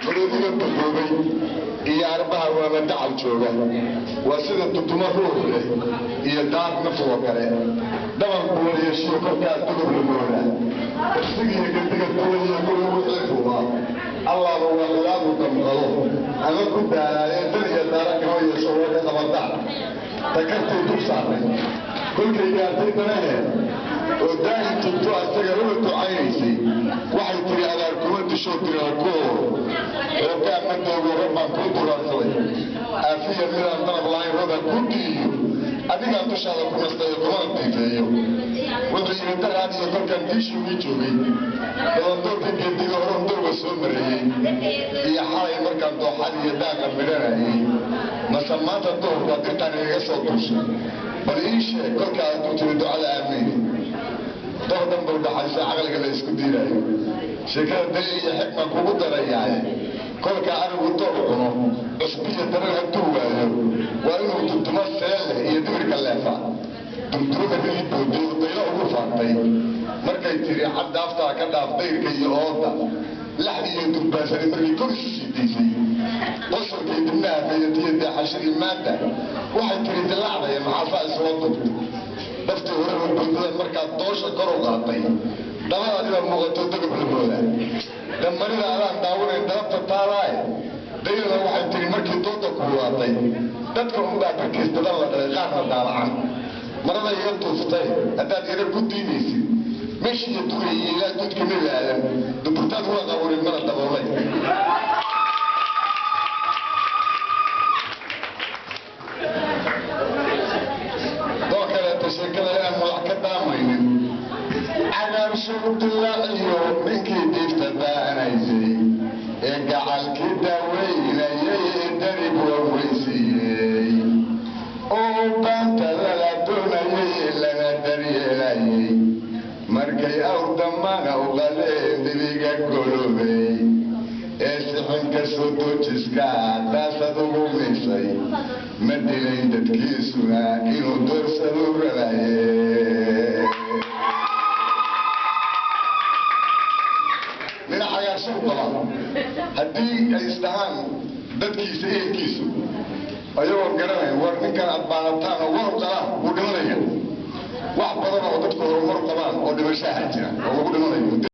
Maroodiga duxoobay iyo arbaha waaba dacal jooga, waa sida dudumo ruux leh iyo daar nafoo kale. Dhaban kuwayeeshiyo korkaa dugob la moodaa, darsigiiyo gediga duwaiyo guri wixii fuuba Allaaba waa xilaabu damqado ama ku daalaaye, dan iyo daara kama yeesho. Waa ka qabada takartay dul saarnay kolkay gaartay danaheed oo daa'im tugto asaga uga ducaynaysay. Waxay tiri: "Abaar kuma disho, dira ku horo xoogaa ma doogo. Rab baan kuu duraansaday aafiya midaan danab lahayn, roobaan kuu diiyo, adigaan dushaada ku nastayo, kumana diifeeyo." Wuxuu yidhi: "Daraad iyo kolkaan diishuugii joogay, dalandoorka geediga horan dowga soo mareeyey, iyo xalay markaan dooxad iyo daaqa midhanayay, mase maanta duhurka dirtaan igaga soo duushay? Bal ii sheeg kolkaa hadduu tiri ducada aamiin." Door dhan bau dhaxaysa caqliga la isku diidayo. Sheekada daliil iyo xikman kugu darayaaye, kolkaa arigu doog cuno, cusbiyo darar hadduu waayo, waa inuu duduma seel leh iyo dibirka leefa. Durdurada rii boodiyo daylo ugu faantay markay tiri caddaaftaa ka dhaaf dayrka iyo ooda laxdi iyo durbaansani, markay kor isu sii daysay qosolkay dibnaha fayatiyo deexashadii maadda, waxay tiri: "Dilaacdaya, maxaasaa isula dubtay daftii horeba boodada markaad doosha kor u qaatay? Dabadaadiba muuqato dogob la mooda, damarida adaan daawanayn dalabta taalaaye." Dayrada waxay tiri markii dooda kuulaatay: "Dadka unbaa barkiis dadan la dhalay, qaarna daalacan. Marada iga tuuftay haddaad yaro ku diinaysid meeshiiyo dugay iyo ilaa dudka Nebi Aadan duburtaad waa qaburin mana daboolay." Doo kaleeto sheekada inaan madax ka daamaynin. Cagaarshugdilaaciyo ninkii diifta baanaysay ee gacalkii daaweynayay ee darib waweysiiyey oo baanta lala doonayay lana daryeelayay, markay awr damaana u qaleen dibiga golobay ee sixinka soo doojiska daasad ugu misay, ma dilayn dadkiisuna inuu doorsadu rabaye. Nina cagaarshaw qaba haddii ay isdhahaan dadkiisa ehelkiisu, ayagoo garanaya, war ninkan aad baanataan oo war u qalaan, wuu dhimanaya. Wax badan oo dadku horumar qabaan oo dhimashaha jira oo lagu dhimanayo.